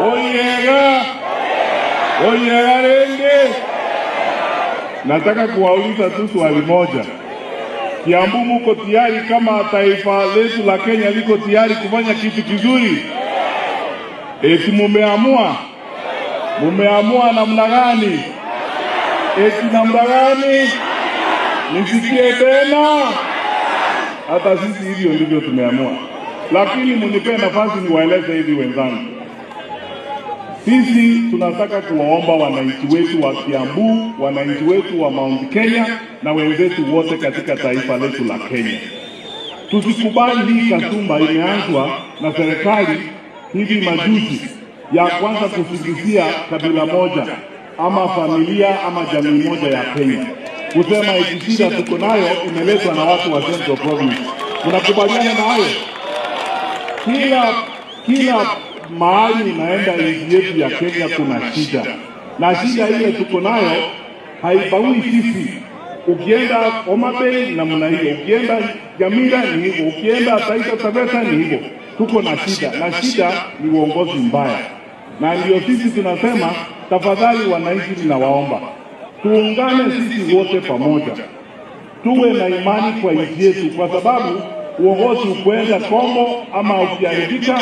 Oyega, oyega renge. Nataka kuwauliza tu swali moja. Kiambu, muko tayari kama taifa letu la Kenya liko tayari kufanya kitu kizuri? Eti mumeamua? Mumeamua namna gani? Eti namna gani? Nisikie tena. Hata sisi hivyo ndivyo tumeamua, lakini munipe nafasi niwaeleze hivi wenzangu. Sisi tunataka kuwaomba wananchi wetu wa Kiambu, wananchi wetu wa Mount Kenya na wenzetu wote katika taifa letu la Kenya, tusikubali hii kasumba imeanzwa na serikali hivi majuzi ya kwanza kusingizia kabila moja ama familia ama jamii moja ya Kenya, kusema eti shida tuko nayo imeletwa na watu wa Central Province. Mnakubaliana na hayo? Kila mahali unaenda nchi yetu ya Kenya kuna shida, na shida ile tuko nayo haibagui sisi. Ukienda Homa Bay namna hiyo, ukienda Nyamira ni hivyo, ukienda Taita Taveta ni hivyo. Tuko na shida, na shida ni uongozi mbaya, na ndio sisi tunasema tafadhali, wananchi, ninawaomba tuungane sisi wote pamoja, tuwe na imani kwa nchi yetu, kwa sababu uongozi ukwenda kombo ama ukiharibika,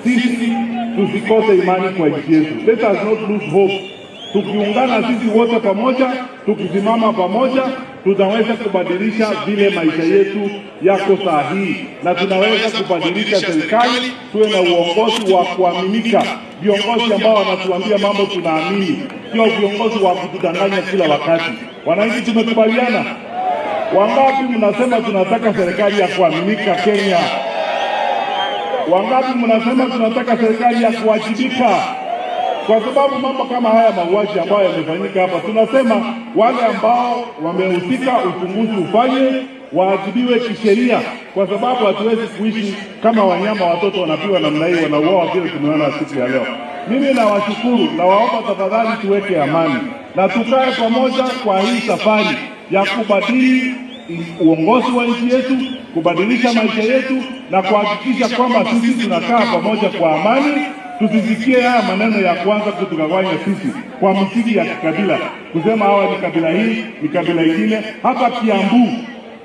sisi tusikose imani kwa nchi yetu. Let us not lose hope. Tukiungana sisi wote pamoja, tukisimama pamoja, tutaweza kubadilisha vile maisha yetu yako saa hii, na tunaweza kubadilisha serikali, tuwe na uongozi wa kuaminika, viongozi ambao wanatuambia mambo tunaamini, sio viongozi wa kutudanganya kila wakati. Wananchi, tumekubaliana? Wangapi mnasema tunataka serikali ya kuaminika Kenya? Wangapi mnasema tunataka serikali ya kuwajibika? Kwa sababu mambo kama haya mauaji ambayo yamefanyika hapa, tunasema wale ambao wamehusika, uchunguzi ufanye, waajibiwe kisheria, kwa sababu hatuwezi kuishi kama wanyama, watoto wanapigwa namna hii, wanauawa vile tumeona siku ya leo. Mimi nawashukuru, nawaomba tafadhali tuweke amani na tukae pamoja kwa hii safari ya kubadili uongozi wa nchi yetu, kubadilisha maisha yetu na kuhakikisha kwamba sisi tunakaa pamoja kwa amani. Tusisikie haya maneno ya kuanza kutugawanya sisi kwa misingi ya kikabila, kusema hawa ni kabila hii, ni kabila ingine. Hapa Kiambu,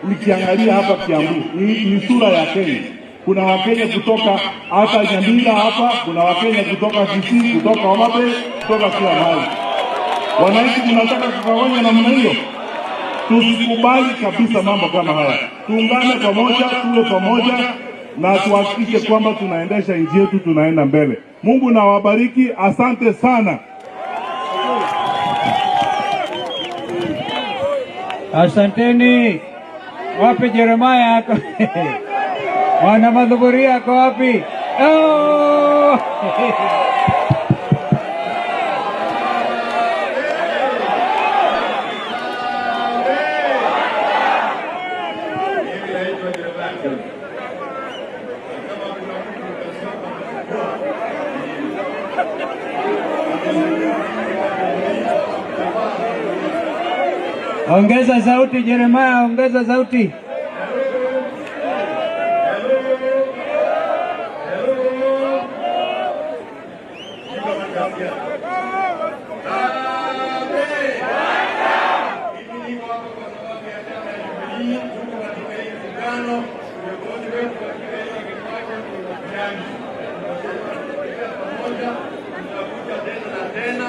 nikiangalia hapa Kiambu ni sura ya Kenya. Kuna Wakenya kutoka hata Nyamira hapa, kuna Wakenya kutoka Kisii, kutoka Homa Bay, kutoka kila mahali. Wananchi, mnataka kugawanya namna hiyo? Tusikubali kabisa mambo kama haya. Tuungane pamoja, tuwe pamoja na tuhakikishe kwamba tunaendesha nchi yetu, tunaenda mbele. Mungu na wabariki. Asante sana. Asanteni. Wapi Jeremiah ako? Mwana Madhuburia ako wapi? Oh! Mimi naitwa Jeremiah Kioni. Na kama kuna mtu utasema Ongeza sauti Jeremiah, ongeza sauti. Mimi niko hapa kwa sababu ya chama ya Jubilee, tuko katika hii mkutano, viongozi wetu katika hii kifanya ni Matiang'i. Tunasema pamoja, tutakuja tena na tena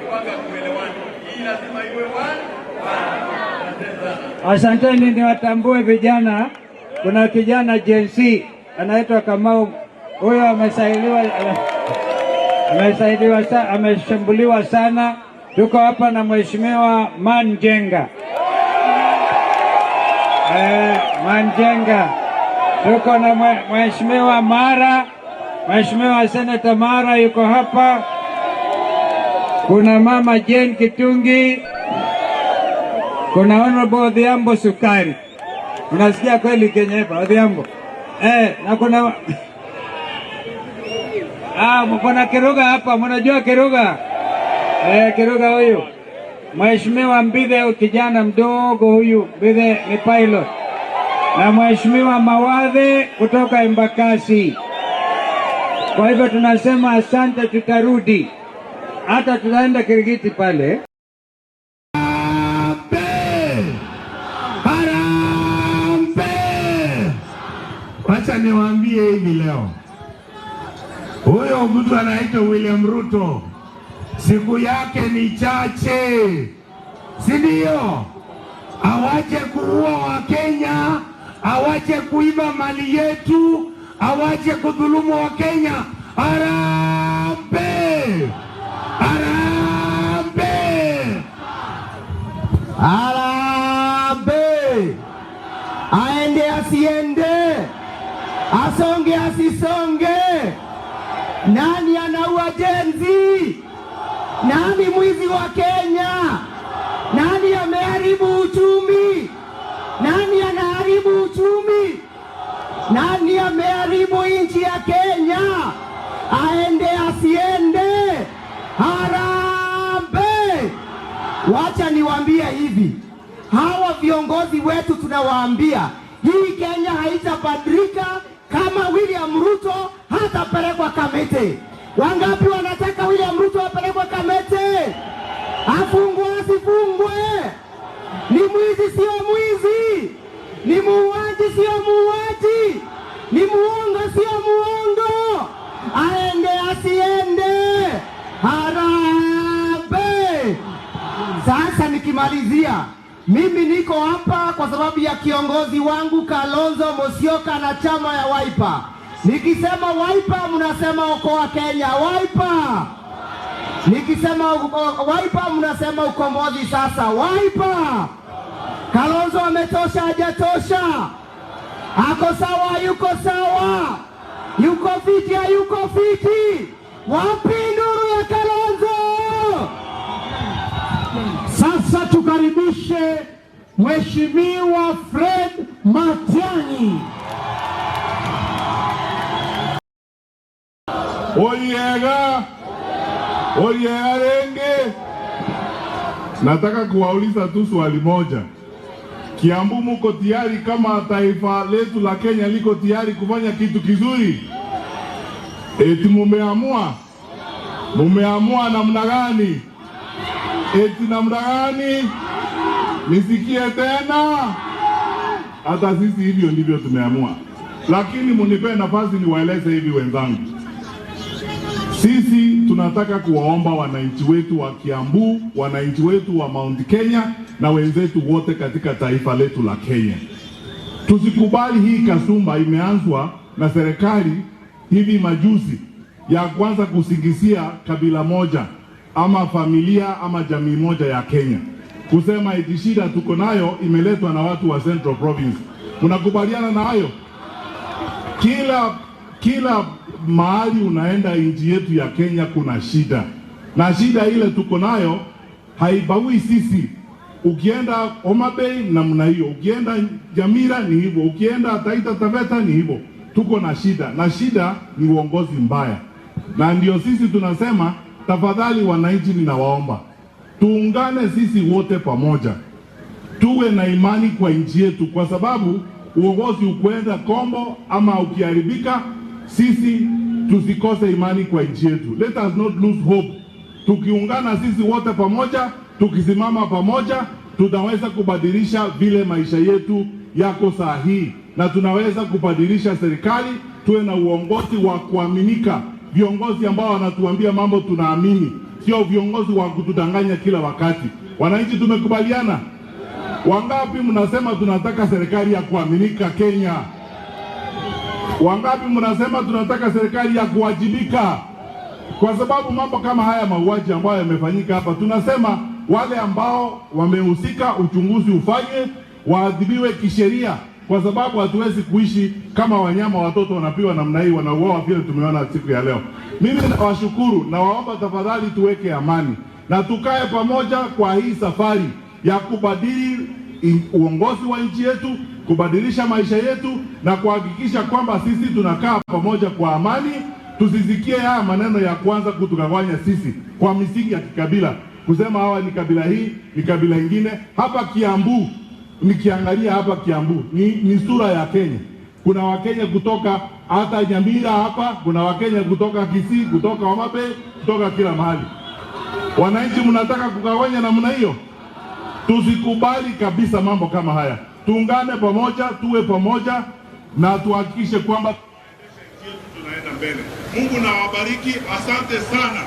mpaka tuelewane. Hii lazima iwe one. Asante sana. Asanteni, niwatambue vijana. Kuna kijana Gen Z anaitwa Kamau, huyo ameshambuliwa sana. Tuko hapa na Mheshimiwa Manjenga. Manjenga. Tuko na Mheshimiwa Mara, Mheshimiwa Senator Mara yuko hapa. Kuna Mama Jane Kitungi, kuna Honorable Odhiambo Sukari. Unasikia kweli Kenya hapa Odhiambo? Na kuna kuna Kiruga hapa, mnajua Kiruga? Kiruga huyu. Mheshimiwa Mbithe, kijana mdogo huyu, Mbithe ni pilot. Na Mheshimiwa Mawathe kutoka Embakasi. Kwa hivyo tunasema asante, tutarudi hata tutaenda Kirigiti pale. Harambee! Harambee! Wacha niwaambie hivi leo, huyo mtu anaitwa William Ruto siku yake ni chache, si ndio? Awache kuua Wakenya, awache kuiba mali yetu, awache kudhulumu Wakenya. Harambee! Harambee! Harambee! Aende asiende, asonge asisonge. Nani anaua Gen Z? Nani mwizi wa Kenya? Nani ameharibu uchumi? Nani anaharibu uchumi? Nani ameharibu nchi ya Kenya? Aende asiende, harambee! Wacha niwaambie hivi, hawa viongozi wetu tunawaambia hii Kenya haitabadilika kama William Ruto hatapelekwa Kamiti. Wangapi wanataka William Ruto apelekwe Kamiti? Afungwe asifungwe? Ni mwizi sio mwizi? Ni muuaji sio muuaji? Ni muongo sio muongo? Aende asiende? Harambee! Sasa nikimalizia, mimi niko hapa kwa sababu ya kiongozi wangu Kalonzo Musyoka na chama ya Wiper. Nikisema Wiper mnasema okoa Kenya. Wiper! Nikisema Wiper mnasema ukombozi sasa. Wiper! Kalonzo ametosha, hajatosha? Ako sawa, yuko sawa? Yuko fiti, hayuko fiti? Wapi nduru ya Kalonzo? Sasa tukaribishe Mheshimiwa Fred Matiang'i. Oyega, oyega renge. Nataka kuwauliza tu swali moja. Kiambu muko tayari kama taifa letu la Kenya liko tayari kufanya kitu kizuri? Eti mumeamua? Mumeamua namna gani? Eti namna gani? Nisikie tena. Hata sisi hivyo ndivyo tumeamua, lakini munipe nafasi niwaeleze hivi wenzangu. Sisi tunataka kuwaomba wananchi wetu wa Kiambu, wananchi wetu wa Mount Kenya na wenzetu wote katika taifa letu la Kenya, tusikubali hii kasumba imeanzwa na serikali hivi majuzi ya kwanza kusingizia kabila moja ama familia ama jamii moja ya Kenya, kusema eti shida tuko nayo imeletwa na watu wa Central Province. Mnakubaliana na hayo? Kila mahali unaenda nchi yetu ya Kenya kuna shida, na shida ile tuko nayo haibagui sisi. Ukienda Homa Bay namna hiyo, ukienda Nyamira ni hivyo, ukienda Taita Taveta ni hivyo. Tuko na shida, na shida ni uongozi mbaya, na ndio sisi tunasema tafadhali, wananchi, ninawaomba tuungane sisi wote pamoja, tuwe na imani kwa nchi yetu, kwa sababu uongozi ukwenda kombo ama ukiharibika, sisi tusikose imani kwa nchi yetu. Let us not lose hope. Tukiungana sisi wote pamoja, tukisimama pamoja, tunaweza kubadilisha vile maisha yetu yako saa hii, na tunaweza kubadilisha serikali, tuwe na uongozi wa kuaminika, viongozi ambao wanatuambia mambo tunaamini, sio viongozi wa kutudanganya kila wakati. Wananchi, tumekubaliana? Wangapi mnasema tunataka serikali ya kuaminika Kenya? Wangapi mnasema tunataka serikali ya kuwajibika? Kwa sababu mambo kama haya mauaji ambayo yamefanyika hapa, tunasema wale ambao wamehusika, uchunguzi ufanywe, waadhibiwe kisheria, kwa sababu hatuwezi kuishi kama wanyama, watoto wanapigwa namna hii, wanauawa vile tumeona siku ya leo. Mimi nawashukuru na waomba tafadhali, tuweke amani na tukae pamoja kwa hii safari ya kubadili uongozi wa nchi yetu, kubadilisha maisha yetu na kuhakikisha kwamba sisi tunakaa pamoja kwa amani. Tusisikie haya maneno ya kwanza kutugawanya sisi kwa misingi ya kikabila, kusema hawa ni kabila hii, ni kabila ingine. Hapa Kiambu, nikiangalia hapa Kiambu ni sura ya Kenya. Kuna Wakenya kutoka Hata Nyamira hapa kuna Wakenya kutoka Kisii, kutoka Homa Bay, kutoka kila mahali. Wananchi, mnataka kugawanya namna hiyo? Tusikubali kabisa mambo kama haya. Tuungane pamoja, tuwe pamoja na tuhakikishe kwamba tunaenda mbele. Mungu na awabariki. Asante sana.